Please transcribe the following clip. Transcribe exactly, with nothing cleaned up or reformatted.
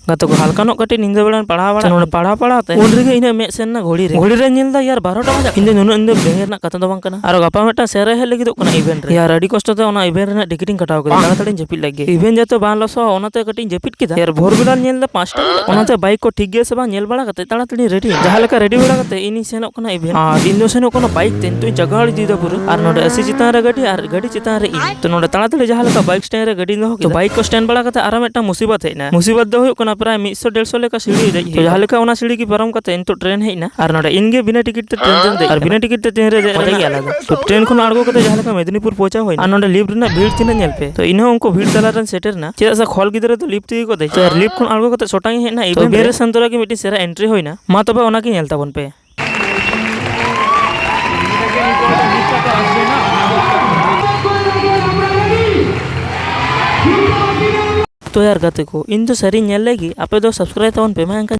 ᱜᱟᱛᱮ ᱠᱚ, ᱦᱟᱞᱠᱟ ᱧᱚᱜ ᱠᱟᱹᱴᱤᱡ ᱧᱤᱫᱟᱹ ᱵᱮᱲᱟᱧ ᱯᱟᱲᱦᱟᱣ ᱵᱟᱲᱟ, ᱱᱚᱰᱮ ᱯᱟᱲᱦᱟᱣ ᱯᱟᱲᱦᱟᱣ ᱛᱮ ᱩᱱ ᱨᱮᱜᱮ ᱤᱧᱟᱹᱜ ᱢᱮᱫ ᱥᱮᱱ ᱮᱱᱟ ᱜᱷᱚᱲᱤ ᱨᱮ᱾ ᱜᱷᱚᱲᱤ ᱨᱮ ᱧᱮᱞ ᱮᱫᱟ ᱭᱟᱨ ᱵᱟᱨᱚ ᱴᱟ ᱵᱟᱡᱟᱜ ᱠᱟᱱᱟ᱾ ᱤᱧ ᱫᱚ ᱱᱩᱱᱟᱹᱜ ᱧᱤᱫᱟᱹ ᱵᱮᱸᱜᱮᱫ ᱨᱮᱱᱟᱜ ᱠᱟᱛᱷᱟ ᱫᱚ ᱵᱟᱝ ᱠᱟᱱᱟ᱾ ᱟᱨᱚ ᱜᱟᱯᱟ ᱢᱤᱫᱴᱟᱝ ᱥᱮᱦᱨᱟ ᱦᱮᱡ ᱞᱟᱹᱜᱤᱫᱚᱜ ᱠᱟᱱᱟ event ᱨᱮ᱾ ᱭᱟᱨ ᱟᱹᱰᱤ ᱠᱚᱥᱴᱚ ᱛᱮ ᱚᱱᱟ event ᱨᱮᱱᱟᱜ ᱴᱤᱠᱤᱴ ᱤᱧ ᱠᱟᱴᱟᱣ ᱠᱮᱫᱟ᱾ ᱛᱟᱲᱟᱛᱟᱲᱤᱧ ᱡᱟᱹᱯᱤᱫ ᱞᱟᱹᱜᱤᱫ᱾ Event ᱡᱟᱛᱮ ᱵᱟᱝ ᱞᱚᱥᱚᱜᱼᱟ ᱚᱱᱟᱛᱮ ᱠᱟᱹᱴᱤᱡ ᱤᱧ ᱡᱟᱹᱯᱤᱫ ᱠᱮᱫᱟ᱾ ᱭᱟᱨ ᱵᱷᱳᱨ ᱵᱮᱞᱟ ᱧᱮᱞ ᱮᱫᱟ ᱯᱟᱸᱪᱴᱟ ᱵᱟᱡᱟᱜ ᱠᱟᱱᱟ᱾ ᱚᱱᱟᱛᱮ bike ᱠᱚ ᱴᱷᱤᱠ ᱜᱮᱭᱟ ᱥᱮ ᱵᱟᱝ ᱧᱮᱞ ᱵᱟᱲᱟ ᱠᱟᱛᱮ ᱛᱟᱲᱟᱛᱟᱲᱤ ready ᱮᱱᱟ᱾ ᱡᱟᱦᱟᱸ ᱞᱮᱠᱟ ready ᱵᱟᱲᱟ ᱠᱟᱛᱮ ᱤᱧᱤᱧ ᱥᱮᱱᱚᱜ ᱠᱟᱱᱟ event᱾ ᱟᱨ ᱤᱧ ᱫᱚ ᱥᱮᱱᱚᱜ ᱠᱟᱱᱟ bike ᱛᱮ᱾ ᱱᱤᱛᱚᱜ ᱤᱧ ᱪᱟᱜᱟᱲ ᱤᱫᱤᱭᱮᱫᱟ ᱯᱩᱨᱟᱹ᱾ ᱟᱨ ᱱᱚᱰᱮ AC ᱪᱮᱛᱟᱱ ᱨᱮ ᱜᱟᱹᱰᱤ ᱟᱨ ᱜᱟᱹᱰᱤ ᱪᱮᱛᱟᱱ ᱨᱮ ᱤᱧ᱾ ᱛᱚ ᱱᱚᱰᱮ ᱛᱟᱲᱟᱛᱟᱲᱤ ᱡᱟᱦᱟᱸ ᱞᱮᱠᱟ bike stand ᱨᱮ ᱜᱟᱹᱰᱤᱧ ᱫᱚᱦᱚ ᱠᱮᱫᱟ᱾ Bike ᱠᱚ stand ᱵᱟᱲᱟ ᱠᱟᱛᱮ ᱟᱨᱚ ᱢᱤᱫᱴᱟᱝ ᱢᱩᱥᱤᱵᱟᱛ ᱦᱮᱡ ᱮᱱᱟ᱾ ᱢᱩᱥᱤᱵᱟᱛ ᱫᱚ ᱦᱩᱭᱩᱜ ᱠᱟᱱᱟ ᱯᱨᱟᱭ ᱢᱤᱫᱥᱚ ᱰᱮᱲᱥᱚ ᱞᱮᱠᱟ ᱥᱤᱲᱤ ᱫᱮᱡ ᱦᱩᱭᱩᱜᱼᱟ᱾ ᱡᱟᱦᱟᱸ ᱞᱮᱠᱟ ᱚᱱᱟ ᱥᱤᱲᱤ ᱜᱮ ᱯᱟᱨᱚᱢ ᱠᱟᱛᱮ ᱱᱤᱛᱚᱜ train ᱦᱮᱡ ᱮᱱᱟ᱾ ᱟᱨ ᱱᱚᱰᱮ ᱤᱧ ᱜᱮ ᱵᱤᱱᱟᱹ ᱴᱤᱠᱤᱴ ᱛᱮ train ᱨᱮᱧ ᱫᱮᱡ᱾ ᱟᱨ ᱵᱤᱱᱟᱹ ᱴᱤᱠᱤᱴ ᱛᱮ train ᱨᱮ ᱫᱮᱡ ᱢᱚᱡᱟ ᱜᱮ ᱟᱞᱟᱫᱟ᱾ ᱛᱚ train ᱠᱷᱚᱱ ᱟᱬᱜᱚ ᱠᱟᱛᱮ ᱡᱟᱦᱟᱸ ᱞᱮᱠᱟ ᱢᱮᱫᱤᱱᱤᱯᱩᱨ ᱯᱳᱣᱪᱷᱟᱣ ᱦᱩᱭᱱᱟ᱾ ᱟᱨ ᱱᱚᱰᱮ lift ᱨᱮᱱᱟᱜ ᱵᱷᱤᱲ ᱛᱤᱱᱟᱹᱜ ᱧᱮᱞ ᱯᱮ᱾ ᱛᱚ ᱤᱧ ᱦᱚᱸ ᱩᱱᱠᱩ ᱵᱷᱤᱲ ᱛᱟᱞᱟ ᱨᱮᱧ ᱥᱮᱴᱮᱨ ᱮᱱᱟ᱾ ᱪᱮᱫᱟᱜ ᱥᱮ ᱠᱷᱚᱞ ᱜᱤᱫᱽᱨᱟᱹ ᱫᱚ lift ᱛᱮᱜᱮ ᱠᱚ ᱫᱮᱡᱚᱜᱼᱟ᱾ ᱟᱨ lift ᱠᱷᱚᱱ ᱟᱬᱜᱚ ᱠᱟᱛᱮ ᱥᱚᱴᱟᱝ ᱤᱧ ᱦᱮᱡ ᱮᱱᱟ᱾ ᱛᱚ ᱵᱮᱨᱮᱥ ᱥᱟᱱᱛᱚᱨᱟ ᱜᱮ ᱢᱤᱫᱴᱤᱡ ᱥᱮᱨᱟ entry ᱦᱩᱭᱱᱟ᱾ ᱢᱟ ᱛᱚᱵᱮ ᱚᱱᱟ ᱜᱮ ᱧᱮᱞ ᱛᱟᱵᱚᱱ ᱯᱮ᱾ ᱛᱚ ᱭᱟᱨ ᱜᱟᱛᱮ ᱠᱚ, ᱤᱧ ᱫᱚ ᱥᱟᱹᱨᱤᱧ ᱧᱮᱞ ᱞᱮᱜᱮ, ᱟᱯᱮ ᱫᱚ subscribe ᱛᱟᱵᱚᱱ ᱯᱮ, ᱢᱟ ᱮᱱᱠᱷᱟᱱ